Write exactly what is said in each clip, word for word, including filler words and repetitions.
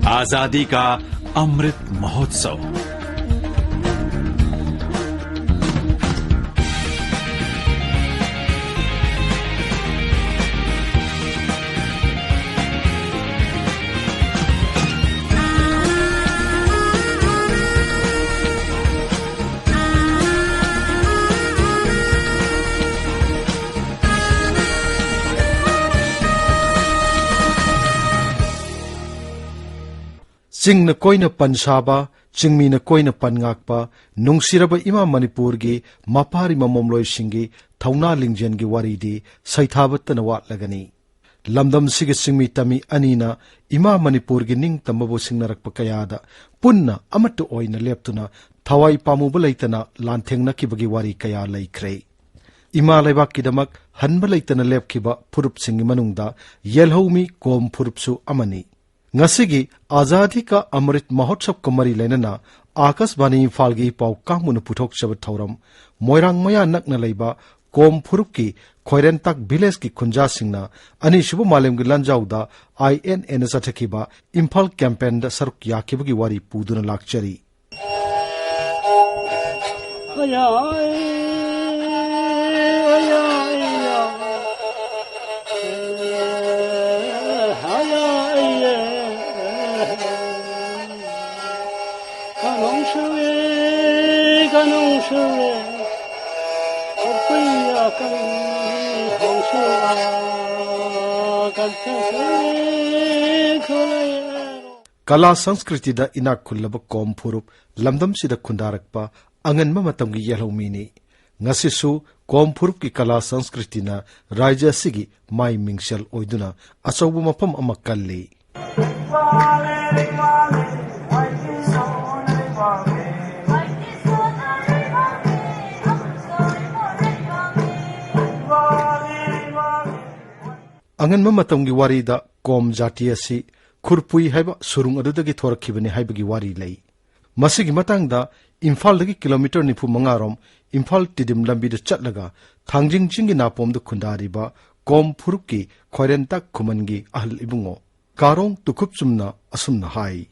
आजादी का अमृत महोत्सव। ꯆꯤꯡꯅ ꯀꯣꯏꯅ ꯄꯟ ꯁꯥꯕ, ꯆꯤꯡꯃꯤꯅ ꯀꯣꯏꯅ ꯄꯟ ꯉꯥꯛꯄ, ꯅꯨꯡꯁꯤꯔꯕ ꯏꯃꯥ ꯃꯅꯤꯄꯨꯔꯒꯤ ꯃꯄꯥꯔꯤ ꯃꯃꯣꯝꯂꯣꯏꯁꯤꯡꯒꯤ ꯊꯧꯅꯥ ꯂꯤꯡꯖꯦꯜꯒꯤ ꯋꯥꯔꯤꯗꯤ ꯁꯩꯊꯥꯕꯇꯅ ꯋꯥꯠꯂꯒꯅꯤ꯫ ꯂꯝꯗꯝꯁꯤꯒꯤ ꯆꯤꯡꯃꯤ ꯇꯝꯃꯤ ꯑꯅꯤꯅ ꯏꯃꯥ ꯃꯅꯤꯄꯨꯔꯒꯤ ꯅꯤꯡꯇꯝꯕꯕꯨ ꯁꯤꯡꯅꯔꯛꯄ ꯀꯌꯥꯗ ꯄꯨꯟꯅ ꯑꯃꯠꯇ ꯑꯣꯏꯅ ꯂꯦꯞꯇꯨꯅ ꯊꯋꯥꯏ ꯄꯥꯝꯃꯨꯕ ꯂꯩꯇꯅ ꯂꯥꯟꯊꯦꯡꯅꯈꯤꯕꯒꯤ ꯋꯥꯔꯤ ꯀꯌꯥ ꯂꯩꯈ꯭ꯔꯦ꯫ ꯏꯃꯥ ꯂꯩꯕꯥꯛꯀꯤꯗꯃꯛ ꯍꯟꯕ ꯂꯩꯇꯅ ꯂꯦꯞꯈꯤꯕ ꯐꯨꯔꯨꯞꯁꯤꯡꯒꯤ ꯃꯅꯨꯡꯗ ꯌꯦꯜꯍꯧꯃꯤ ꯀꯣꯝ ꯐꯨꯔꯨꯞꯁꯨ ꯑꯃꯅꯤ꯫ ꯉꯁꯤꯒꯤ ꯑꯖꯥꯗꯤ ꯀꯥ ꯑꯃ꯭ꯔꯤꯠ ꯃꯍꯣꯠꯁꯕꯀ ꯃꯔꯤ ꯂꯩꯅꯅ ꯑꯥꯀꯥꯁꯕꯥꯅꯤ ꯏꯝꯐꯥꯜꯒꯤ ꯄꯥꯎ ꯀꯥꯡꯕꯨꯅ ꯄꯨꯊꯣꯛꯆꯕ ꯊꯧꯔꯝ, ꯃꯣꯏꯔꯥꯡ ꯃꯌꯥ ꯅꯛꯅ ꯂꯩꯕ ꯀꯣꯝ ꯐꯨꯔꯨꯞꯀꯤ ꯈꯣꯏꯔꯦꯟꯇꯥꯛ ꯚꯤꯂꯦꯖꯀꯤ ꯈꯨꯟꯖꯥꯁꯤꯡꯅ ꯑꯅꯤꯁꯨꯕ ꯃꯥꯂꯦꯝꯒꯤ ꯂꯥꯟꯖꯥꯎꯗ ꯑꯥꯏ ꯑꯦꯟ ꯑꯦꯅ ꯆꯠꯊꯈꯤꯕ ꯏꯝꯐꯥꯜ ꯀꯦꯝꯄꯦꯟꯗ ꯁꯔꯨꯛ ꯌꯥꯈꯤꯕꯒꯤ ꯋꯥꯔꯤ ꯄꯨꯗꯨꯅ ꯂꯥꯛꯆꯔꯤ꯫ ꯀꯂꯥ ꯁꯪꯁꯀ꯭ꯔꯤꯇꯤꯗ ꯏꯅꯥꯛ ꯈꯨꯜꯂꯕ ꯀꯣꯝ ꯐꯨꯔꯨꯞ ꯂꯝꯗꯝꯁꯤꯗ ꯈꯨꯟꯗꯥꯔꯛꯄ ꯑꯉꯟꯕ ꯃꯇꯝꯒꯤ ꯌꯦꯜꯍꯧꯃꯤꯅꯤ꯫ ꯉꯁꯤꯁꯨ ꯀꯣꯝ ꯐꯨꯔꯨꯞꯀꯤ ꯀꯂꯥ ꯁꯪꯁꯀ꯭ꯔꯤꯇꯤꯅ ꯔꯥꯖ꯭ꯌ ꯑꯁꯤꯒꯤ ꯃꯥꯏ ꯃꯤꯡꯁꯦꯜ ꯑꯣꯏꯗꯨꯅ ꯑꯆꯧꯕ ꯃꯐꯝ ꯑꯃ ꯀꯜꯂꯤ꯫ ꯑꯉꯟꯕ ꯃꯇꯝꯒꯤ ꯋꯥꯔꯤꯗ ꯀꯣꯝ ꯖꯥꯇꯤ ꯑꯁꯤ ꯈꯨꯔꯄꯨꯏ ꯍꯥꯏꯕ ꯁꯨꯔꯨꯡ ꯑꯗꯨꯗꯒꯤ ꯊꯣꯔꯛꯈꯤꯕꯅꯤ ꯍꯥꯏꯕꯒꯤ ꯋꯥꯔꯤ ꯂꯩ꯫ ꯃꯁꯤꯒꯤ ꯃꯇꯥꯡꯗ ꯏꯝꯐꯥꯜꯗꯒꯤ ꯀꯤꯂꯣꯃꯤꯇꯔ ꯅꯤꯐꯨ ꯃꯉꯥ ꯔꯣꯝ ꯏꯝꯐꯥꯜ ꯇꯤꯗꯤꯝ ꯂꯝꯕꯤꯗ ꯆꯠꯂꯒ ꯊꯥꯡꯖꯤꯡ ꯆꯤꯡꯒꯤ ꯅꯥꯄꯣꯝꯗ ꯈꯨꯟꯗꯥꯔꯤꯕ ꯀꯣꯝ ꯐꯨꯔꯨꯞꯀꯤ ꯈ꯭ꯋꯥꯏꯔꯦꯟꯇꯥꯛ ꯈꯨꯃꯟꯒꯤ ꯑꯍꯜ ꯏꯕꯨꯡꯉꯣ ꯀꯥꯔꯣꯡ ꯇꯨꯈꯨꯞꯆꯨꯝꯅ ꯑꯁꯨꯝꯅ ꯍꯥꯏ꯫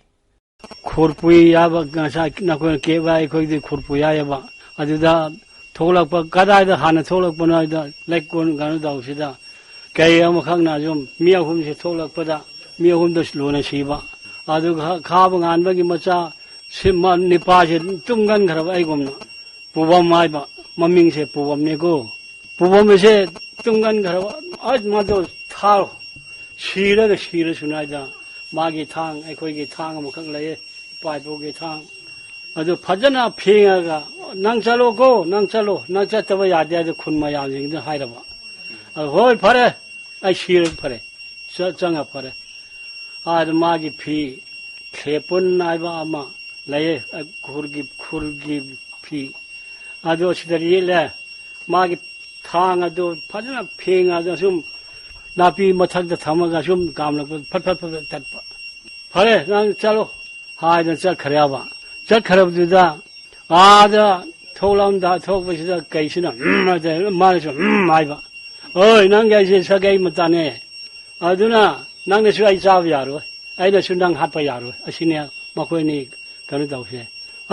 ꯈꯨꯔꯄꯨꯏ ꯍꯥꯏꯕ ꯉꯁꯥꯏ ꯅꯈꯣꯏꯅ ꯀꯦꯕ, ꯑꯩꯈꯣꯏꯗꯤ ꯈꯨꯔꯄꯨꯏ ꯍꯥꯏꯌꯦꯕ꯫ ꯑꯗꯨꯗ ꯊꯣꯛꯂꯛꯄ, ꯀꯗꯥꯏꯗ ꯍꯥꯟꯅ ꯊꯣꯛꯂꯛꯄꯅꯣ ꯍꯥꯏꯗ, ꯂꯩꯀꯣꯜ ꯀꯩꯅꯣ ꯇꯧꯁꯤꯗ ꯀꯩ ꯑꯃꯈꯛꯅ ꯁꯨꯝ ꯃꯤ ꯑꯍꯨꯝꯁꯦ ꯊꯣꯛꯂꯛꯄꯗ ꯃꯤ ꯑꯍꯨꯝꯗꯣ ꯂꯣꯏꯅ ꯁꯤꯕ꯫ ꯑꯗꯨꯒ ꯈꯥꯕ ꯉꯥꯟꯕꯒꯤ ꯃꯆꯥ ꯁꯤ-, ꯃ-, ꯅꯤꯄꯥꯁꯦ ꯇꯨꯝꯒꯟꯈ꯭ꯔꯕ ꯑꯩꯒꯨꯝꯅ꯫ ꯄꯨꯕꯝ ꯍꯥꯏꯕ ꯃꯃꯤꯡꯁꯦ ꯄꯨꯕꯝꯅꯤꯀꯣ꯫ ꯄꯨꯕꯝ ꯑꯁꯦ ꯇꯨꯝꯒꯟꯈ꯭ꯔꯕ, ꯑꯁ, ꯃꯗꯨ ꯊꯥꯎ, ꯁꯤꯔꯒ ꯁꯤꯔꯁꯨ ꯅꯥꯏꯗ꯫ ꯃꯥꯒꯤ ꯊꯥꯡ, ꯑꯩꯈꯣꯏꯒꯤ ꯊꯥꯡ ꯑꯃꯈꯛ ꯂꯩꯌꯦ, ꯏꯄꯥ ꯏꯄꯨꯒꯤ ꯊꯥꯡ꯫ ꯑꯗꯨ ꯐꯖꯅ ꯐꯦꯡꯉꯒ, "ꯅꯪ ꯆꯠꯂꯣꯀꯣ, ꯅꯪ ꯆꯠꯂꯣ, ꯅꯪ ꯆꯠꯇꯕ ꯌꯥꯗꯦ" ꯍꯥꯏꯗ ꯈꯨꯟ ꯃꯌꯥꯝꯁꯤꯡꯗ ꯍꯥꯏꯔꯕ꯫ ꯑꯗꯨ, "ꯍꯣꯏ, ꯐꯔꯦ, ꯑꯩ ꯁꯤꯔꯒ ꯐꯔꯦ, ꯆ-, ꯆꯪꯉ ꯐꯔꯦ"꯫ ꯑꯥꯗ ꯃꯥꯒꯤ ꯐꯤ, ꯈꯦꯄꯨꯟ ꯍꯥꯏꯕ ꯑꯃ ꯂꯩꯌꯦ, ꯈꯨꯔꯒꯤ, ꯈꯨꯔꯒꯤ ꯐꯤ꯫ ꯑꯗꯨ ꯁꯤꯗ ꯌꯦꯠꯂꯦ꯫ ꯃꯥꯒꯤ ꯊꯥꯡ ꯑꯗꯨ ꯐꯖꯅ ꯐꯦꯡꯉꯒ ꯁꯨꯝ ꯅꯥꯄꯤ ꯃꯊꯛꯇ ꯊꯝꯃꯒ ꯁꯨꯝ ꯀꯥꯝꯂꯛꯄ ꯐꯠ ꯐꯠ ꯐꯠ ꯐꯠ ꯇꯠꯄ꯫ "ꯐꯔꯦ, ꯅꯪ ꯆꯠꯂꯣ" ꯍꯥꯏꯗꯅ ꯆꯠꯈ꯭ꯔꯦꯕ꯫ ꯆꯠꯈ꯭ꯔꯕꯗꯨꯗ ꯑꯥꯗ ꯊꯣꯛꯂꯝꯗ ꯊꯣꯛꯄꯁꯤꯗ ꯀꯩꯁꯤꯅ "ꯎꯝ" ꯍꯥꯏꯗꯅ ꯃꯥꯅꯁꯨ "ꯎꯝ" ꯍꯥꯏꯕ꯫ "ꯑꯣꯏ, ꯅꯪꯒꯤ ꯑꯩꯁꯦ ꯁꯥꯒꯩ ꯃꯇꯥꯅꯦ꯫ ꯑꯗꯨꯅ ꯅꯪꯅꯁꯨ ꯑꯩ ꯆꯥꯕ ꯌꯥꯔꯣꯏ, ꯑꯩꯅꯁꯨ ꯅꯪ ꯍꯥꯠꯄ ꯌꯥꯔꯣꯏ꯫ ꯑꯁꯤꯅꯦ ꯃꯈꯣꯏꯅꯤ ꯀꯩꯅꯣ ꯇꯧꯁꯦ"꯫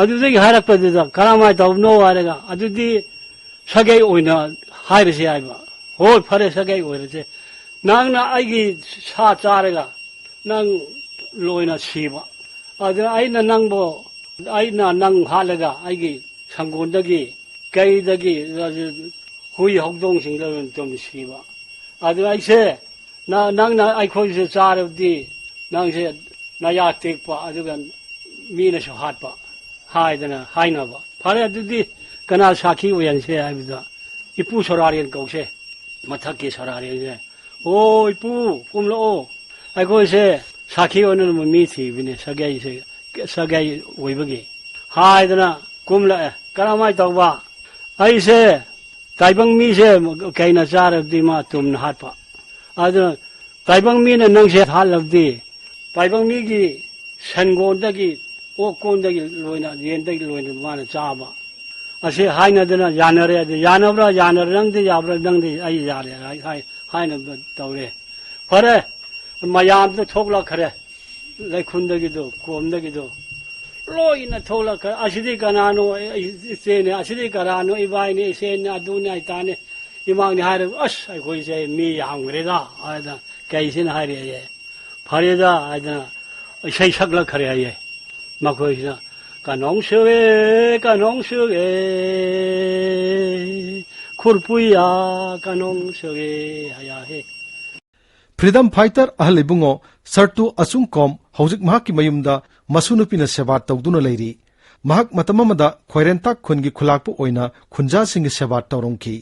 ꯑꯗꯨꯗꯒꯤ ꯍꯥꯏꯔꯛꯄꯗꯨꯗ ꯀꯔꯝꯍꯥꯏꯅ ꯇꯧꯕꯅꯣ ꯍꯥꯏꯔꯒ, "ꯑꯗꯨꯗꯤ ꯁꯥꯒꯩ ꯑꯣꯏꯅ ꯍꯥꯏꯔꯁꯦ" ꯍꯥꯏꯕ꯫ "ꯍꯣꯏ, ꯐꯔꯦ, ꯁꯥꯒꯩ ꯑꯣꯏꯔꯁꯦ꯫ ꯅꯪꯅ ꯑꯩꯒꯤ ꯁꯥ ꯆꯥꯔꯒ ꯅꯪ ꯂꯣꯏꯅ ꯁꯤꯕ꯫ ꯑꯗꯨꯅ ꯑꯩꯅ ꯅꯪꯕꯨ, ꯑꯩꯅ ꯅꯪ ꯍꯥꯠꯂꯒ ꯑꯩꯒꯤ ꯁꯪꯒꯣꯜꯗꯒꯤ, ꯀꯩꯗꯒꯤ, ꯍꯨꯏ ꯍꯧꯗꯣꯡꯁꯤꯡꯗ ꯑꯗꯨꯝ ꯁꯤꯕ꯫ ꯑꯗꯨꯅ ꯑꯩꯁꯦ, ꯅ-, ꯅꯪꯅ ꯑꯩꯈꯣꯏꯁꯦ ꯆꯥꯔꯕꯗꯤ ꯅꯪꯁꯦ ꯅꯌꯥ ꯇꯦꯛꯄ, ꯑꯗꯨꯒ ꯃꯤꯅꯁꯨ ꯍꯥꯠꯄ" ꯍꯥꯏꯗꯅ ꯍꯥꯏꯅꯕ꯫ "ꯐꯔꯦ, ꯑꯗꯨꯗꯤ ꯀꯅꯥ ꯁꯥꯈꯤ ꯑꯣꯏꯍꯟꯁꯦ?" ꯍꯥꯏꯕꯗ, "ꯏꯄꯨ ꯁꯣꯔꯥꯔꯦꯟ ꯀꯧꯁꯦ, ꯃꯊꯛꯀꯤ ꯁꯣꯔꯥꯔꯦꯟꯁꯦ꯫ ꯑꯣ, ꯏꯄꯨ, ꯀꯨꯝꯂꯛꯑꯣ, ꯑꯩꯈꯣꯏꯁꯦ ꯁꯥꯈꯤ ꯑꯣꯏꯅ ꯃꯤ ꯊꯤꯕꯅꯦ, ꯁꯥꯒꯩꯁꯦ, ꯁꯥꯒꯩ ꯑꯣꯏꯕꯒꯤ" ꯍꯥꯏꯗꯅ ꯀꯨꯝꯂꯛꯑꯦ꯫ "ꯀꯔꯝꯍꯥꯏꯅ ꯇꯧꯕ?" "ꯑꯩꯁꯦ ꯇꯥꯏꯕꯪ ꯃꯤꯁꯦ ꯀꯩꯅ ꯆꯥꯔꯕꯗꯤ ꯃꯥ ꯇꯨꯝꯅ ꯍꯥꯠꯄ꯫ ꯑꯗꯨꯅ ꯇꯥꯏꯕꯪ ꯃꯤꯅ ꯅꯪꯁꯦ ꯍꯥꯠꯂꯕꯗꯤ, ꯇꯥꯏꯕꯪ ꯃꯤꯒꯤ ꯁꯟꯒꯣꯟꯗꯒꯤ, ꯑꯣꯛꯀꯣꯟꯗꯒꯤ ꯂꯣꯏꯅ, ꯌꯦꯟꯗꯒꯤ ꯂꯣꯏꯅ ꯃꯥꯅ ꯆꯥꯕ" ꯑꯁꯤ ꯍꯥꯏꯅꯗꯅ ꯌꯥꯅꯔꯦ꯫ ꯑꯗꯨ ꯌꯥꯅꯕ꯭ꯔꯥ? ꯌꯥꯅꯔꯦ꯫ "ꯅꯪꯗꯤ ꯌꯥꯕ꯭ꯔꯥ?" "ꯅꯪꯗꯤ ꯑꯩ ꯌꯥꯔꯦ" ꯍꯥꯏ, ꯍꯥꯏ, ꯍꯥꯏꯅꯕ ꯇꯧꯔꯦ꯫ "ꯐꯔꯦ, ꯃꯌꯥꯝꯗꯣ ꯊꯣꯛꯂꯛꯈ꯭ꯔꯦ꯫ ꯂꯩꯈꯨꯟꯗꯒꯤꯗꯣ, ꯀꯣꯝꯗꯒꯤꯗꯣ ꯂꯣꯏꯅ ꯊꯣꯛꯂꯛꯈ꯭ꯔꯦ꯫ "ꯑꯁꯤꯗꯤ ꯀꯅꯥꯅꯣ? ꯏꯆꯦꯅꯦ꯫ ꯑꯁꯤꯗꯤ ꯀꯅꯥꯅꯣ? ꯏꯕꯥꯏꯅꯦ, ꯏꯆꯦꯅꯦ, ꯑꯗꯨꯅꯦ, ꯑꯩꯇꯥꯅꯦ, ꯏꯃꯥꯡꯅꯦ" ꯍꯥꯏꯔꯒ, "ꯑꯁ, ꯑꯩꯈꯣꯏꯁꯦ ꯃꯤ ꯌꯥꯝꯈ꯭ꯔꯦꯗ" ꯍꯥꯏꯗꯅ ꯀꯩꯁꯤꯅ ꯍꯥꯏꯔꯛꯑꯦ꯫ "ꯐꯔꯦꯗ" ꯍꯥꯏꯗꯅ ꯏꯁꯩ ꯁꯛꯂꯛꯈ꯭ꯔꯦ ꯍꯥꯏꯌꯦ꯫ ꯃꯈꯣꯏꯁꯤꯅ "ꯀꯅꯣꯡ ꯁꯨꯒꯦ, ꯀꯅꯣꯡ ꯁꯨꯒꯦ, ꯈꯨꯔꯄꯨꯌꯥ ꯀꯅꯣꯡ ꯁꯨꯒꯦ" ꯍꯥꯏꯌꯦ꯫ ꯐ꯭ꯔꯤꯗꯝ ꯐꯥꯏꯇꯔ ꯑꯍꯜ ꯏꯕꯨꯡꯉꯣ ꯁꯔꯇꯨ ꯑꯆꯨꯡꯀꯣꯝ ꯍꯧꯖꯤꯛ ꯃꯍꯥꯛꯀꯤ ꯃꯌꯨꯝꯗ ꯃꯁꯨ ꯅꯨꯄꯤꯅ ꯁꯦꯕꯥ ꯇꯧꯗꯨꯅ ꯂꯩꯔꯤ꯫ ꯃꯍꯥꯛ ꯃꯇꯝ ꯑꯃꯗ ꯈ꯭ꯋꯥꯏꯔꯦꯟꯇꯥꯛ ꯈꯨꯟꯒꯤ ꯈꯨꯂꯥꯛꯄ ꯑꯣꯏꯅ ꯈꯨꯟꯖꯥꯁꯤꯡꯒꯤ ꯁꯦꯕꯥ ꯇꯧꯔꯝꯈꯤ꯫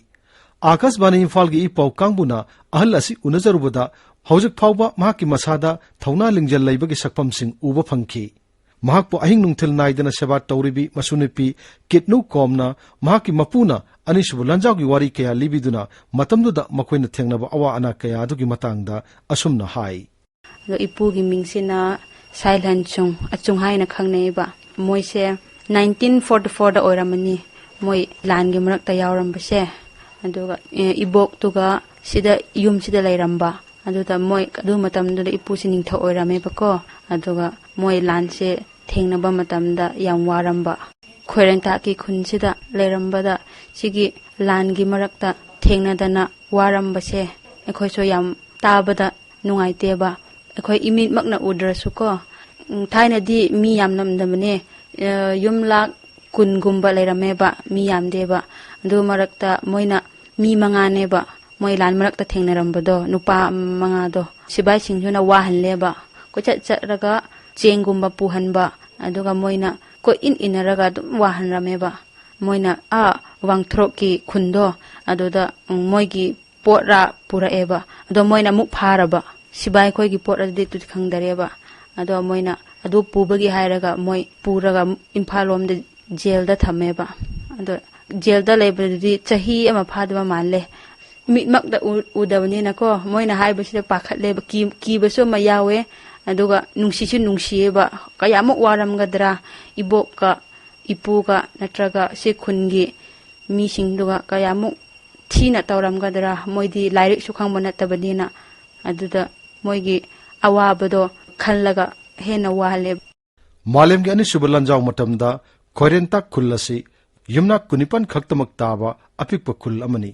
ꯑꯥꯀꯥꯁꯕꯥꯅꯤ ꯏꯝꯐꯥꯜꯒꯤ ꯏ ꯄꯥꯎ ꯀꯥꯡꯕꯨꯅ ꯑꯍꯜ ꯑꯁꯤ ꯎꯅꯖꯔꯨꯕꯗ ꯍꯧꯖꯤꯛ ꯐꯥꯎꯕ ꯃꯍꯥꯛꯀꯤ ꯃꯁꯥꯗ ꯊꯧꯅꯥ ꯂꯤꯡꯖꯦꯜ ꯂꯩꯕꯒꯤ ꯁꯛꯐꯝꯁꯤꯡ ꯎꯕ ꯐꯪꯈꯤ꯫ ꯃꯍꯥꯛꯄꯨ ꯑꯍꯤꯡ ꯅꯨꯡꯊꯤꯜ ꯅꯥꯏꯗꯅ ꯁꯦꯕꯥ ꯇꯧꯔꯤꯕꯤ ꯃꯁꯨ ꯅꯨꯄꯤ ꯀꯤꯠꯅꯨ ꯀꯣꯝꯅ ꯃꯍꯥꯛꯀꯤ ꯃꯄꯨꯅ ꯑꯅꯤꯁꯨꯕ ꯂꯥꯟꯖꯥꯎꯒꯤ ꯋꯥꯔꯤ ꯀꯌꯥ ꯂꯤꯕꯤꯗꯨꯅ ꯃꯇꯝꯗꯨꯗ ꯃꯈꯣꯏꯅ ꯊꯦꯡꯅꯕ ꯑꯋꯥ ꯑꯅꯥ ꯀꯌꯥ ꯑꯗꯨꯒꯤ ꯃꯇꯥꯡꯗ ꯑꯁꯨꯝꯅ ꯍꯥꯏ꯫ ꯑꯗꯣ ꯏꯄꯨꯒꯤ ꯃꯤꯡꯁꯤꯅ ꯁꯥꯏꯂꯟꯆꯨꯡ, ꯑꯆꯨꯡ ꯍꯥꯏꯅ ꯈꯪꯅꯩꯕ꯫ ꯃꯣꯏꯁꯦ ꯅꯥꯏꯟꯇꯤꯟ ꯐꯣꯔꯇꯤ ꯐꯣꯔꯗ ꯑꯣꯏꯔꯝꯃꯅꯤ, ꯃꯣꯏ ꯂꯥꯟꯒꯤ ꯃꯔꯛꯇ ꯌꯥꯎꯔꯝꯕꯁꯦ꯫ ꯑꯗꯨꯒ, ꯑꯦ, ꯏꯕꯣꯛꯇꯨꯒ ꯁꯤꯗ, ꯌꯨꯝꯁꯤꯗ ꯂꯩꯔꯝꯕ꯫ ꯑꯗꯨꯗ ꯃꯣꯏ ꯑꯗꯨ ꯃꯇꯝꯗꯨꯗ ꯏꯄꯨꯁꯦ ꯅꯤꯡꯊꯧ ꯑꯣꯏꯔꯝꯃꯦꯕꯀꯣ꯫ ꯑꯗꯨꯒ ꯃꯣꯏ ꯂꯥꯟꯁꯦ ꯊꯦꯡꯅꯕ ꯃꯇꯝꯗ ꯌꯥꯝ ꯋꯥꯔꯝꯕ꯫ ꯈꯣꯏꯔꯦꯟꯇꯥꯛꯀꯤ ꯈꯨꯟꯁꯤꯗ ꯂꯩꯔꯝꯕꯗ ꯁꯤꯒꯤ ꯂꯥꯟꯒꯤ ꯃꯔꯛꯇ ꯊꯦꯡꯅꯗꯅ ꯋꯥꯔꯝꯕꯁꯦ ꯑꯩꯈꯣꯏꯁꯨ ꯌꯥꯝ ꯇꯥꯕꯗ ꯅꯨꯡꯉꯥꯏꯇꯦꯕ꯫ ꯑꯩꯈꯣꯏ ꯏꯃꯤꯠꯃꯛꯅ ꯎꯗ꯭ꯔꯁꯨꯀꯣ, ꯎꯝ, ꯊꯥꯏꯅꯗꯤ ꯃꯤ ꯌꯥꯝꯂꯝꯗꯕꯅꯦ꯫ ꯑ, ꯌꯨꯝ ꯂꯥꯛ ꯀꯨꯟꯒꯨꯝꯕ ꯂꯩꯔꯝꯃꯦꯕ, ꯃꯤ ꯌꯥꯝꯗꯦꯕ꯫ ꯑꯗꯨ ꯃꯔꯛꯇ ꯃꯣꯏꯅ ꯃꯤ ꯃꯉꯥꯅꯦꯕ, ꯃꯣꯏ ꯂꯥꯟ ꯃꯔꯛꯇ ꯊꯦꯡꯅꯔꯝꯕꯗꯣ, ꯅꯨꯄꯥ ꯃꯉꯥꯗꯣ꯫ ꯁꯤꯕꯥꯏꯁꯤꯡꯗꯨꯅ ꯋꯥꯍꯜꯂꯦꯕ, ꯀꯣꯏꯆꯠ ꯆꯠꯂꯒ ꯆꯦꯡꯒꯨꯝꯕ ꯄꯨꯍꯟꯕ, ꯑꯗꯨꯒ ꯃꯣꯏꯅ ꯀꯣꯏ ꯏꯟ ꯏꯟꯅꯔꯒ ꯑꯗꯨꯝ ꯋꯥꯍꯟꯔꯝꯃꯦꯕ꯫ ꯃꯣꯏꯅ ꯑꯥ ꯋꯥꯡꯊ꯭ꯔꯣꯛꯀꯤ ꯈꯨꯟꯗꯣ, ꯑꯗꯨꯗ, ꯎꯝ, ꯃꯣꯏꯒꯤ ꯄꯣꯠꯔꯥ ꯄꯨꯔꯛꯑꯦꯕ꯫ ꯑꯗꯣ ꯃꯣꯏꯅ ꯑꯃꯨꯛ ꯐꯥꯔꯕ, ꯁꯤꯕꯥꯏ ꯈꯣꯏꯒꯤ ꯄꯣꯠ ꯑꯗꯨꯗꯤ ꯇꯨꯗꯤ ꯈꯪꯗꯔꯦꯕ꯫ ꯑꯗꯣ ꯃꯣꯏꯅ ꯑꯗꯨ ꯄꯨꯕꯒꯤ ꯍꯥꯏꯔꯒ ꯃꯣꯏ ꯄꯨꯔꯒ ꯏꯝꯐꯥꯜ ꯂꯣꯝꯗ ꯖꯦꯜꯗ ꯊꯝꯃꯦꯕ꯫ ꯑꯗꯣ ꯖꯦꯜꯗ ꯂꯩꯕꯗꯨꯗꯤ ꯆꯍꯤ ꯑꯃ ꯐꯥꯗꯕ ꯃꯥꯜꯂꯦ꯫ ꯃꯤꯠꯃꯛꯇ ꯎ-, ꯎꯗꯕꯅꯤꯅꯀꯣ, ꯃꯣꯏꯅ ꯍꯥꯏꯕꯁꯤꯗ ꯄꯥꯈꯠꯂꯦꯕ, ꯀꯤ-, ꯀꯤꯕꯁꯨ ꯑꯃ ꯌꯥꯎꯋꯦ꯫ ꯑꯗꯨꯒ ꯅꯨꯡꯁꯤꯁꯨ ꯅꯨꯡꯁꯤꯌꯦꯕ꯫ ꯀꯌꯥꯃꯨꯛ ꯋꯥꯔꯝꯒꯗ꯭ꯔꯥ, ꯏꯕꯣꯛꯀ ꯏꯄꯨꯒ ꯅꯠꯇ꯭ꯔꯒ ꯁꯤ ꯈꯨꯟꯒꯤ ꯃꯤꯁꯤꯡꯗꯨꯒ ꯀꯌꯥꯃꯨꯛ ꯊꯤꯅ ꯇꯧꯔꯝꯒꯗ꯭ꯔꯥ, ꯃꯣꯏꯗꯤ ꯂꯥꯏꯔꯤꯛꯁꯨ ꯈꯪꯕ ꯅꯠꯇꯕꯅꯤꯅ꯫ ꯑꯗꯨꯗ ꯃꯣꯏꯒꯤ ꯑꯋꯥꯕꯗꯣ ꯈꯜꯂꯒ ꯍꯦꯟꯅ ꯋꯥꯍꯜꯂꯦꯕ꯫ ꯃꯥꯂꯦꯝꯒꯤ ꯑꯅꯤꯁꯨꯕ ꯂꯥꯟꯖꯥꯎ ꯃꯇꯝꯗ ꯈꯣꯏꯔꯦꯟꯇꯥꯛ ꯈꯨꯜ ꯑꯁꯤ ꯌꯨꯝꯅꯥꯛ ꯀꯨꯟꯅꯤꯄꯥꯟ ꯈꯛꯇꯃꯛ ꯇꯥꯕ ꯑꯄꯤꯛꯄ ꯈꯨꯜ ꯑꯃꯅꯤ꯫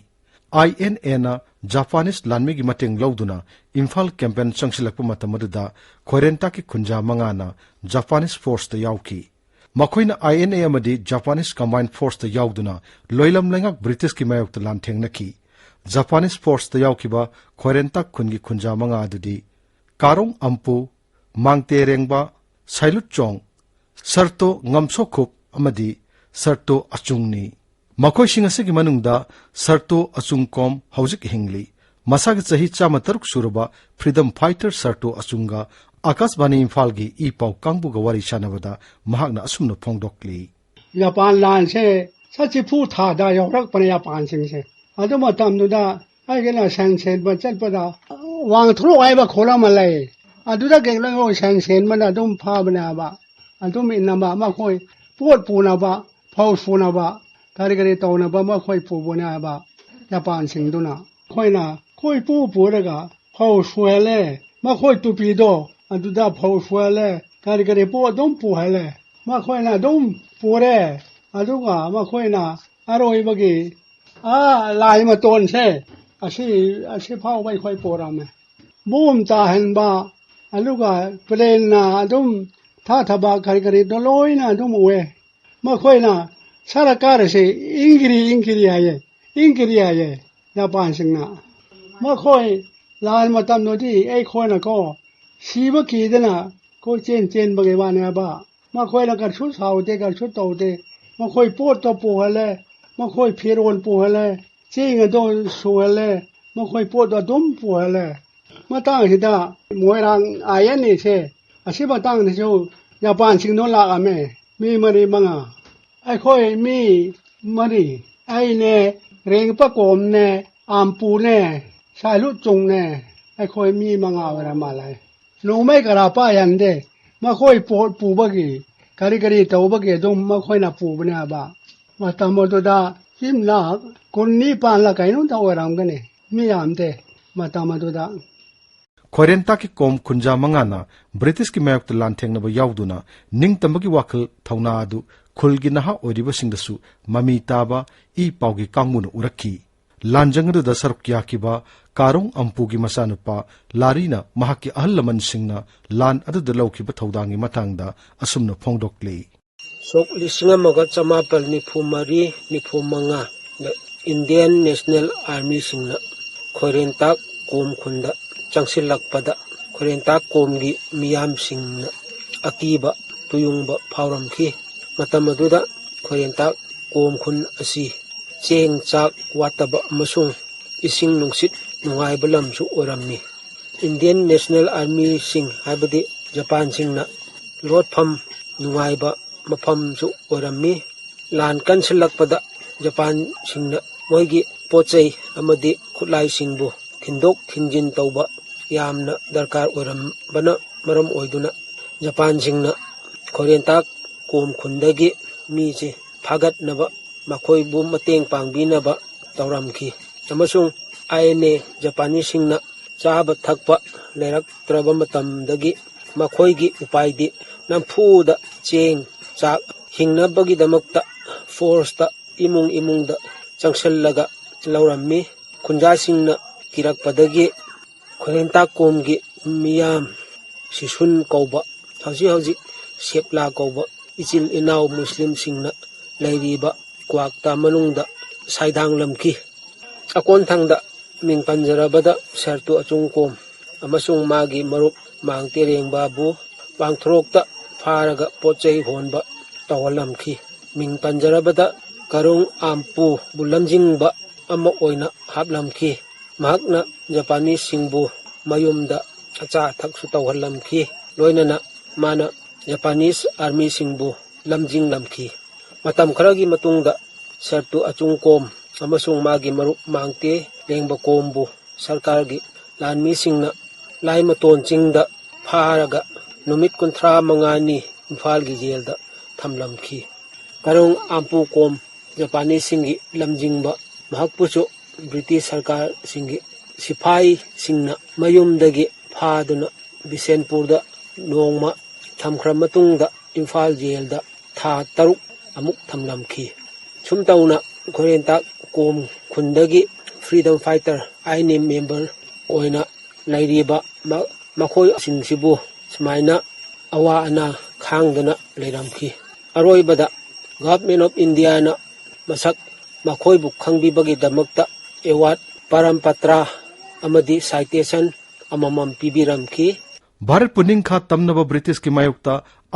ꯑꯥꯏ ꯑꯦꯟ ꯑꯦꯅ ꯖꯄꯥꯅꯤꯁ ꯂꯥꯟꯃꯤꯒꯤ ꯃꯇꯦꯡ ꯂꯧꯗꯨꯅ ꯏꯝꯐꯥꯜ ꯀꯦꯝꯄꯦꯟ ꯆꯪꯁꯤꯜꯂꯛꯄ ꯃꯇꯝ ꯑꯗꯨꯗ ꯈꯣꯏꯔꯦꯟꯇꯥꯛꯀꯤ ꯈꯨꯟꯖꯥ ꯃꯉꯥꯅ ꯖꯄꯥꯅꯤꯁ ꯐꯣꯔꯁꯇ ꯌꯥꯎꯈꯤ꯫ ꯃꯈꯣꯏꯅ ꯑꯥꯏ ꯑꯦꯟ ꯑꯦ ꯑꯃꯗꯤ ꯖꯄꯥꯅꯤꯁ ꯀꯝꯕꯥꯏꯟ ꯐꯣꯔꯁꯇ ꯌꯥꯎꯗꯨꯅ ꯂꯣꯏꯂꯝ ꯂꯩꯉꯥꯛ ꯕ꯭ꯔꯤꯇꯤꯁꯀꯤ ꯃꯥꯌꯣꯛꯇ ꯂꯥꯟꯊꯦꯡꯅꯈꯤ꯫ ꯖꯄꯥꯅꯤꯁ ꯐꯣꯔꯁꯇ ꯌꯥꯎꯈꯤꯕ ꯈꯣꯏꯔꯦꯟꯇꯥꯛ ꯈꯨꯟꯒꯤ ꯈꯨꯟꯖꯥ ꯃꯉꯥ ꯑꯗꯨꯗꯤ ꯀꯥꯔꯣꯡ ꯑꯝꯄꯨ, ꯃꯥꯡꯇꯦ ꯔꯦꯡꯕ, ꯁꯥꯏꯂꯨꯠꯆꯣꯡ, ꯁꯔꯇꯣ ꯉꯝꯁꯣꯈꯨꯞ ꯑꯃꯗꯤ ꯁꯔꯇꯣ ꯑꯆꯨꯡꯅꯤ꯫ ꯃꯈꯣꯏꯁꯤꯡ ꯑꯁꯤꯒꯤ ꯃꯅꯨꯡꯗ ꯁꯔꯇꯣ ꯑꯆꯨꯡꯀꯣꯝ ꯍꯧꯖꯤꯛ ꯍꯤꯡꯂꯤ꯫ ꯃꯁꯥꯒꯤ ꯆꯍꯤ ꯆꯥꯝꯃ ꯇꯔꯨꯛ ꯁꯨꯔꯕ ꯐ꯭ꯔꯤꯗꯝ ꯐꯥꯏꯇꯔ ꯁꯔꯇꯣ ꯑꯆꯨꯡꯒ ꯑꯀꯥꯁꯕꯥꯅꯤ ꯏꯝꯐꯥꯜꯒꯤ ꯏ ꯄꯥꯎ ꯀꯥꯡꯕꯨꯒ ꯋꯥꯔꯤ ꯁꯥꯟꯅꯕꯗ ꯃꯍꯥꯛꯅ ꯑꯁꯨꯝꯅ ꯐꯣꯡꯗꯣꯛꯂꯤ꯫ ꯖꯄꯥꯟ ꯂꯥꯟꯁꯦ ꯁꯖꯤꯕꯨ ꯊꯥꯗ ꯌꯧꯔꯛꯄꯅꯦ ꯖꯄꯥꯟꯁꯤꯡꯁꯦ꯫ ꯑꯗꯨ ꯃꯇꯝꯗꯨꯗ ꯑꯩꯒꯤꯅ ꯁꯟ ꯁꯦꯟꯕ ꯆꯠꯄꯗ ꯋꯥꯡꯊ꯭ꯔꯣꯛ ꯍꯥꯏꯕ ꯈꯨꯜ ꯑꯃ ꯂꯩ꯫ ꯑꯗꯨꯗꯒꯤ ꯂꯣꯏ ꯁꯟ ꯁꯦꯟꯕꯅ ꯑꯗꯨꯝ ꯐꯕꯅꯦꯕ꯫ ꯑꯗꯨꯝ ꯏꯟꯅꯕ ꯃꯈꯣꯏ ꯄꯣꯠ ꯄꯨꯅꯕ, ꯐꯧ ꯁꯨꯅꯕ, ꯀꯔꯤ ꯀꯔꯤ ꯇꯧꯅꯕ ꯃꯈꯣꯏ ꯄꯨꯕꯅꯦꯕ ꯖꯄꯥꯟꯁꯤꯡꯗꯨꯅ꯫ ꯑꯩꯈꯣꯏꯅ ꯈꯣꯏ ꯄꯨ ꯄꯨꯔꯒ ꯐꯧ ꯁꯨꯍꯜꯂꯦ꯫ ꯃꯈꯣꯏ ꯇꯨꯄꯤꯗꯣ ꯑꯗꯨꯗ ꯐꯧ ꯁꯨꯍꯜꯂꯦ꯫ ꯀꯔꯤ ꯀꯔꯤ ꯄꯣꯠ ꯑꯗꯨꯝ ꯄꯨꯍꯜꯂꯦ꯫ ꯃꯈꯣꯏꯅ ꯑꯗꯨꯝ ꯄꯨꯔꯦ꯫ ꯑꯗꯨꯒ ꯃꯈꯣꯏꯅ ꯑꯔꯣꯏꯕꯒꯤ ꯑꯥ ꯂꯥꯏ ꯃꯇꯣꯟꯁꯦ ꯑꯁꯤ, ꯑꯁꯤ ꯐꯥꯎꯕ ꯑꯩꯈꯣꯏ ꯄꯨꯔꯝꯃꯦ꯫ ꯕꯣꯝ ꯇꯥꯍꯟꯕ, ꯑꯗꯨꯒ ꯄ꯭ꯂꯦꯟꯅ ꯑꯗꯨꯝ ꯊꯥꯊꯕ ꯀꯔꯤ ꯀꯔꯤꯗꯣ ꯂꯣꯏꯅ ꯑꯗꯨꯝ ꯎꯑꯦ꯫ ꯃꯈꯣꯏꯅ ꯁꯔꯀꯥꯔ ꯑꯁꯤ ꯏꯪꯒꯤꯔꯤ ꯏꯪꯒꯤꯔꯤ ꯍꯥꯏꯌꯦ, ꯏꯪꯒꯤꯔꯤ ꯍꯥꯏꯌꯦ ꯖꯄꯥꯟꯁꯤꯡꯅ꯫ ꯃꯈꯣꯏ ꯂꯥꯟ ꯃꯇꯝꯗꯨꯗꯤ ꯑꯩꯈꯣꯏꯅꯀꯣ ꯁꯤꯕ ꯀꯤꯗꯅ ꯀꯣꯏꯆꯦꯟ ꯆꯦꯟꯕꯒꯤ ꯋꯥꯅꯦꯕ꯫ ꯃꯈꯣꯏꯅ ꯀꯔꯤꯁꯨ ꯁꯥꯎꯗꯦ, ꯀꯔꯤꯁꯨ ꯇꯧꯗꯦ꯫ ꯃꯈꯣꯏ ꯄꯣꯠꯇꯣ ꯄꯨꯍꯜꯂꯦ, ꯃꯈꯣꯏ ꯐꯤꯔꯣꯜ ꯄꯨꯍꯜꯂꯦ, ꯆꯦꯡ ꯑꯗꯨ ꯁꯨꯍꯜꯂꯦ, ꯃꯈꯣꯏ ꯄꯣꯠꯇꯣ ꯑꯗꯨꯝ ꯄꯨꯍꯜꯂꯦ꯫ ꯃꯇꯥꯡꯁꯤꯗ ꯃꯣꯏꯔꯥꯡ ꯑꯥꯏ ꯑꯦꯟ ꯑꯦꯁꯦ ꯑꯁꯤ ꯃꯇꯥꯡꯗꯁꯨ ꯖꯄꯥꯟꯁꯤꯡꯗꯣ ꯂꯥꯛꯑꯝꯃꯦ, ꯃꯤ ꯃꯔꯤ ꯃꯉꯥ꯫ ꯑꯩꯈꯣꯏ ꯃꯤ ꯃꯔꯤ, ꯑꯩꯅꯦ, ꯔꯦꯡꯄ ꯀꯣꯝꯅꯦ, ꯑꯥꯝꯄꯨꯅꯦ, ꯁꯥꯏꯂꯨꯠ ꯆꯨꯡꯅꯦ, ꯑꯩꯈꯣꯏ ꯃꯤ ꯃꯉꯥ ꯑꯣꯏꯔ ꯃꯥꯜꯂꯦ꯫ ꯅꯣꯡꯃꯩ ꯀꯔꯥ ꯄꯥꯏꯍꯟꯗꯦ꯫ ꯃꯈꯣꯏ ꯄꯣꯠ ꯄꯨꯕꯒꯤ ꯀꯔꯤ ꯀꯔꯤ ꯇꯧꯕꯒꯤ ꯑꯗꯨꯝ ꯃꯈꯣꯏꯅ ꯄꯨꯕꯅꯦ ꯍꯥꯏꯕ꯫ ꯃꯇꯝ ꯑꯗꯨꯗ ꯌꯨꯝ ꯂꯥꯛ ꯀꯨꯟ ꯅꯤꯄꯥꯟꯂ ꯀꯩꯅꯣꯝꯇ ꯑꯣꯏꯔꯝꯒꯅꯤ꯫ ꯃꯤ ꯌꯥꯝꯗꯦ ꯃꯇꯝ ꯑꯗꯨꯗ꯫ ꯈꯣꯏꯔꯦꯟꯇꯥꯛꯀꯤ ꯀꯣꯝ ꯈꯨꯟꯖꯥ ꯃꯉꯥꯅ ꯕ꯭ꯔꯤꯇꯤꯁꯀꯤ ꯃꯥꯌꯣꯛꯇ ꯂꯥꯟꯊꯦꯡꯅꯕ ꯌꯥꯎꯗꯨꯅ ꯅꯤꯡꯇꯝꯕꯒꯤ ꯋꯥꯈꯜ ꯊꯧꯅꯥ ꯑꯗꯨ ꯈꯨꯜꯒꯤ ꯅꯍꯥ ꯑꯣꯏꯔꯤꯕꯁꯤꯡꯗꯁꯨ ꯃꯃꯤ ꯇꯥꯕ ꯏ ꯄꯥꯎꯒꯤ ꯀꯥꯡꯕꯨꯅ ꯎꯔꯛꯈꯤ꯫ ꯂꯥꯟꯖꯪ ꯑꯗꯨꯗ ꯁꯔꯨꯛ ꯌꯥꯈꯤꯕ ꯀꯥꯔꯣꯡ ꯑꯝꯄꯨꯒꯤ ꯃꯆꯥꯅꯨꯄꯥ ꯂꯥꯔꯤꯅ ꯃꯍꯥꯛꯀꯤ ꯑꯍꯜ ꯂꯃꯟꯁꯤꯡꯅ ꯂꯥꯟ ꯑꯗꯨꯗ ꯂꯧꯈꯤꯕ ꯊꯧꯗꯥꯡꯒꯤ ꯃꯇꯥꯡꯗ ꯑꯁꯨꯝꯅ ꯐꯣꯡꯗꯣꯛꯂꯤ꯫ ꯁꯣꯛ ꯂꯤꯁꯤꯡ ꯑꯃꯒ ꯆꯃꯥꯄꯜ ꯅꯤꯐꯨ ꯃꯔꯤ ꯅꯤꯐꯨ ꯃꯉꯥꯗ Indian National Armyꯁꯤꯡꯅ ꯈꯣꯏꯔꯦꯟꯇꯥꯛ ꯀꯣꯝ ꯈꯨꯟꯗ ꯆꯪꯁꯤꯜꯂꯛꯄꯗ ꯈꯣꯏꯔꯦꯟꯇꯥꯛ ꯀꯣꯝꯒꯤ ꯃꯤꯌꯥꯝꯁꯤꯡꯅ ꯑꯀꯤꯕ ꯇꯨꯌꯨꯡꯕ ꯐꯥꯎꯔꯝꯈꯤ꯫ ꯃꯇꯝ ꯑꯗꯨꯗ ꯈꯣꯏꯔꯦꯟꯇꯥꯛ ꯀꯣꯝ ꯈꯨꯟ ꯑꯁꯤ ꯆꯦꯡ ꯆꯥꯛ ꯋꯥꯠꯇꯕ ꯑꯃꯁꯨꯡ ꯏꯁꯤꯡ ꯅꯨꯡꯁꯤꯠ ꯅꯨꯡꯉꯥꯏꯕ ꯂꯝꯁꯨ ꯑꯣꯏꯔꯝꯃꯤ꯫ Indian National Armyꯁꯤꯡ, ꯍꯥꯏꯕꯗꯤ ꯖꯄꯥꯟꯁꯤꯡꯅ ꯂꯣꯠꯐꯝ ꯅꯨꯡꯉꯥꯏꯕ ꯃꯐꯝꯁꯨ ꯑꯣꯏꯔꯝꯃꯤ꯫ ꯂꯥꯟ ꯀꯟꯁꯤꯜꯂꯛꯄꯗ ꯖꯄꯥꯟꯁꯤꯡꯅ ꯃꯣꯏꯒꯤ ꯄꯣꯠ ꯆꯩ ꯑꯃꯗꯤ ꯈꯨꯠꯂꯥꯏꯁꯤꯡꯕꯨ ꯊꯤꯟꯗꯣꯛ ꯊꯤꯟꯖꯤꯟ ꯇꯧꯕ ꯌꯥꯝꯅ ꯗꯔꯀꯥꯔ ꯑꯣꯏꯔꯝꯕꯅ ꯃꯔꯝ ꯑꯣꯏꯗꯨꯅ ꯖꯄꯥꯟꯁꯤꯡꯅ ꯈꯣꯏꯔꯦꯟꯇꯥꯛ ꯀꯣꯝ ꯈꯨꯟꯗꯒꯤ ꯃꯤꯁꯦ ꯐꯥꯒꯠꯅꯕ, ꯃꯈꯣꯏꯕꯨ ꯃꯇꯦꯡ ꯄꯥꯡꯕꯤꯅꯕ ꯇꯧꯔꯝꯈꯤ꯫ ꯑꯃꯁꯨꯡ INA ꯖꯄꯥꯅꯤꯁꯁꯤꯡꯅ ꯆꯥꯕ ꯊꯛꯄ ꯂꯩꯔꯛꯇ꯭ꯔꯕ ꯃꯇꯝꯗꯒꯤ ꯃꯈꯣꯏꯒꯤ ꯎꯄꯥꯏꯗꯤ ꯅꯝꯐꯨꯗ ꯆꯦꯡ ꯆꯥꯛ ꯍꯤꯡꯅꯕꯒꯤꯗꯃꯛꯇ ꯐꯣꯔꯁꯇ ꯏꯃꯨꯡ ꯏꯃꯨꯡꯗ ꯆꯪꯁꯤꯜꯂꯒ ꯂꯧꯔꯝꯃꯤ꯫ ꯈꯨꯟꯖꯥꯁꯤꯡꯅ ꯀꯤꯔꯛꯄꯗꯒꯤ ꯈꯣꯏꯔꯦꯟꯇꯥꯛ ꯀꯣꯝꯒꯤ ꯃꯤꯌꯥꯝ ꯁꯤꯁꯨꯟ ꯀꯧꯕ, ꯍꯧꯖꯤꯛ ꯍꯧꯖꯤꯛ ꯁꯦꯞꯂꯥ ꯀꯧꯕ ꯏꯆꯤꯜ ꯏꯅꯥꯎ ꯃꯨꯁꯂꯤꯝꯁꯤꯡꯅ ꯂꯩꯔꯤꯕ ꯀ꯭ꯋꯥꯛꯇꯥ ꯃꯅꯨꯡꯗ ꯁꯥꯏꯗꯥꯡꯂꯝꯈꯤ꯫ ꯑꯀꯣꯟꯊꯪꯗ ꯃꯤꯡ ꯄꯟꯖꯔꯕꯗ ꯁꯔꯇꯨ ꯑꯆꯨꯡꯀꯣꯝ ꯑꯃꯁꯨꯡ ꯃꯥꯒꯤ ꯃꯔꯨꯞ ꯃꯥꯡꯇꯦꯔꯦꯡꯕꯥꯕꯨ ꯄꯥꯡꯊꯣꯔꯣꯛꯇ ꯐꯥꯔꯒ ꯄꯣꯠ ꯆꯩ ꯍꯣꯟꯕ ꯇꯧꯍꯜꯂꯝꯈꯤ꯫ ꯃꯤꯡ ꯄꯟꯖꯔꯕꯗ ꯀꯔꯨꯡ ꯑꯥꯝꯄꯨꯕꯨ ꯂꯝꯖꯤꯡꯕ ꯑꯃ ꯑꯣꯏꯅ ꯍꯥꯞꯂꯝꯈꯤ꯫ ꯃꯍꯥꯛꯅ ꯖꯄꯥꯅꯤꯁꯁꯤꯡꯕꯨ ꯃꯌꯨꯝꯗ ꯑꯆꯥ ꯑꯊꯛꯁꯨ ꯇꯧꯍꯜꯂꯝꯈꯤ꯫ ꯂꯣꯏꯅꯅ ꯃꯥꯅ ꯖꯄꯥꯅꯤꯁ ꯑꯥꯔꯃꯤꯁꯤꯡꯕꯨ ꯂꯝꯖꯤꯡꯂꯝꯈꯤ꯫ ꯃꯇꯝ ꯈꯔꯒꯤ ꯃꯇꯨꯡꯗ ꯁꯔꯇꯨ ꯑꯆꯨꯡꯀꯣꯝ ꯑꯃꯁꯨꯡ ꯃꯥꯒꯤ ꯃꯔꯨꯞ ꯃꯥꯡꯇꯦ ꯂꯦꯡꯕꯀꯣꯝꯕꯨ ꯁꯔꯀꯥꯔꯒꯤ ꯂꯥꯟꯃꯤꯁꯤꯡꯅ ꯂꯥꯏꯃꯇꯣꯟ ꯆꯤꯡꯗ ꯐꯥꯔꯒ ꯅꯨꯃꯤꯠ ꯀꯨꯟꯊ꯭ꯔꯥ ꯃꯉꯥꯅꯤ ꯏꯝꯐꯥꯜꯒꯤ ꯖꯦꯜꯗ ꯊꯝꯂꯝꯈꯤ꯫ ꯀꯔꯣꯡ ꯑꯥꯝꯄꯨꯀꯣꯝ ꯖꯄꯥꯅꯤꯁꯁꯤꯡꯒꯤ ꯂꯝꯖꯤꯡꯕ ꯃꯍꯥꯛꯄꯨꯁꯨ ꯕ꯭ꯔꯤꯇꯤꯁ ꯁꯔꯀꯥꯔꯁꯤꯡꯒꯤ ꯁꯤꯐꯥꯏꯁꯤꯡꯅ ꯃꯌꯨꯝꯗꯒꯤ ꯐꯥꯗꯨꯅ ꯕꯤꯁꯦꯟꯄꯨꯔꯗ ꯅꯣꯡꯃ ꯊꯝꯈ꯭ꯔ ꯃꯇꯨꯡꯗ ꯏꯝꯐꯥꯜ ꯖꯦꯜꯗ ꯊꯥ ꯇꯔꯨꯛ ꯑꯃꯨꯛ ꯊꯝꯂꯝꯈꯤ꯫ ꯁꯨꯝ ꯇꯧꯅ ꯈꯣꯏꯔꯦꯟꯇꯥꯛ ꯀꯣꯝ ꯈꯨꯟꯗꯒꯤ freedom fighter, I N A member ꯑꯣꯏꯅ ꯂꯩꯔꯤꯕ ꯃ-, ꯃꯈꯣꯏꯁꯤꯡꯁꯤꯕꯨ ꯁꯨꯃꯥꯏꯅ ꯑꯋꯥ ꯑꯅꯥ ꯈꯥꯡꯗꯨꯅ ꯂꯩꯔꯝꯈꯤ꯫ ꯑꯔꯣꯏꯕꯗ Government of Indiaꯅ ꯃꯁꯛ ꯃꯈꯣꯏꯕꯨ ꯈꯪꯕꯤꯕꯒꯤꯗꯃꯛꯇ award, ꯄꯔꯝ ꯄꯇ꯭ꯔ ꯑꯃꯗꯤ citation ꯑꯃꯃꯝ ꯄꯤꯕꯤꯔꯝꯈꯤ꯫ ꯚꯥꯔꯠꯄꯨ ꯅꯤꯡꯈꯥ ꯇꯝꯅꯕ ꯕ꯭ꯔꯤꯇꯤꯁꯀꯤ ꯃꯥꯌꯣꯛꯇ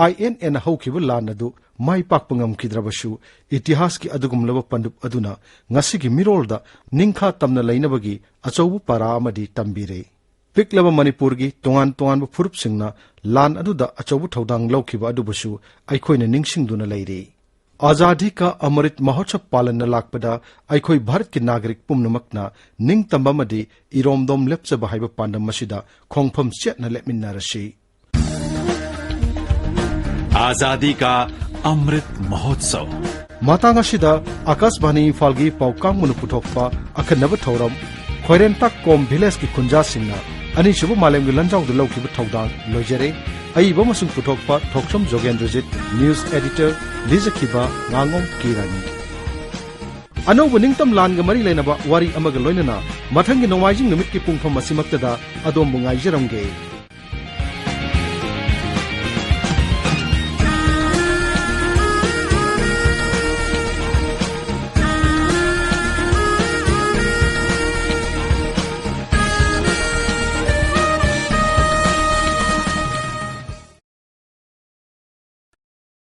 I N Aꯅ ꯍꯧꯈꯤꯕ ꯂꯥꯟ ꯑꯗꯨ ꯃꯥꯏ ꯄꯥꯛꯄ ꯉꯝꯈꯤꯗ꯭ꯔꯕꯁꯨ, ꯏꯇꯤꯍꯥꯁꯀꯤ ꯑꯗꯨꯒꯨꯝꯂꯕ ꯄꯟꯗꯨꯞ ꯑꯗꯨꯅ ꯉꯁꯤꯒꯤ ꯃꯤꯔꯣꯜꯗ ꯅꯤꯡꯈꯥ ꯇꯝꯅ ꯂꯩꯅꯕꯒꯤ ꯑꯆꯧꯕ ꯄꯔꯥ ꯑꯃꯗꯤ ꯇꯝꯕꯤꯔꯦ꯫ ꯄꯤꯛꯂꯕ ꯃꯅꯤꯄꯨꯔꯒꯤ ꯇꯣꯉꯥꯟ ꯇꯣꯉꯥꯟꯕ ꯐꯨꯔꯨꯞꯁꯤꯡꯅ ꯂꯥꯟ ꯑꯗꯨꯗ ꯑꯆꯧꯕ ꯊꯧꯗꯥꯡ ꯂꯧꯈꯤꯕ ꯑꯗꯨꯕꯨꯁꯨ ꯑꯩꯈꯣꯏꯅ ꯅꯤꯡꯁꯤꯡꯗꯨꯅ ꯂꯩꯔꯤ꯫ ꯑꯖꯥꯗꯤ ꯀꯥ ꯑꯃꯔꯤꯠ ꯃꯍꯣꯠꯁꯕ ꯄꯥꯂꯟꯅ ꯂꯥꯛꯄꯗ ꯑꯩꯈꯣꯏ ꯚꯥꯔꯠꯀꯤ ꯅꯥꯒꯔꯤꯛ ꯄꯨꯝꯅꯃꯛꯅ ꯅꯤꯡꯇꯝꯕ ꯑꯃꯗꯤ ꯏꯔꯣꯝꯗꯣꯝ ꯂꯦꯞꯆꯕ ꯍꯥꯏꯕ ꯄꯥꯟꯗꯝ ꯑꯁꯤꯗ ꯈꯣꯡꯐꯝ ꯆꯦꯠꯅ ꯂꯦꯞꯃꯤꯟꯅꯔꯁꯤ꯫ आजादी का अमृत महोत्सव। ꯃꯇꯥꯡ ꯑꯁꯤꯗ ꯑꯀꯥꯁꯕꯥꯅꯤ ꯏꯝꯐꯥꯜꯒꯤ ꯄꯥꯎ ꯀꯥꯡꯕꯨꯅ ꯄꯨꯊꯣꯛꯄ ꯑꯈꯟꯅꯕ ꯊꯧꯔꯝ, ꯈꯣꯏꯔꯦꯟꯇꯥꯛ ꯀꯣꯝ ꯚꯤꯂꯦꯖꯀꯤ ꯈꯨꯟꯖꯥꯁꯤꯡꯅ ꯑꯅꯤꯁꯨꯕ ꯃꯥꯂꯦꯝꯒꯤ ꯂꯥꯟꯖꯥꯎꯗ ꯂꯧꯈꯤꯕ ꯊꯧꯗꯥꯡ ꯂꯣꯏꯖꯔꯦ꯫ ꯑꯏꯕ ꯑꯃꯁꯨꯡ ꯄꯨꯊꯣꯛꯄ ꯊꯣꯛꯆꯣꯝ ꯖꯣꯒꯦꯟꯗ꯭ꯔꯖꯤꯠ, news editor ꯂꯤꯖꯈꯤꯕ ꯉꯥꯉꯣꯝ ꯀꯤꯔꯥꯅꯤ꯫ ꯑꯅꯧꯕ ꯅꯤꯡꯇꯝ ꯂꯥꯟꯒ ꯃꯔꯤ ꯂꯩꯅꯕ ꯋꯥꯔꯤ ꯑꯃꯒ ꯂꯣꯏꯅꯅ ꯃꯊꯪꯒꯤ ꯅꯣꯡꯃꯥꯏꯖꯤꯡ ꯅꯨꯃꯤꯠꯀꯤ ꯄꯨꯡꯐꯝ ꯑꯁꯤꯃꯛꯇꯗ ꯑꯗꯣꯝꯕꯨ ꯉꯥꯏꯖꯔꯝꯒꯦ꯫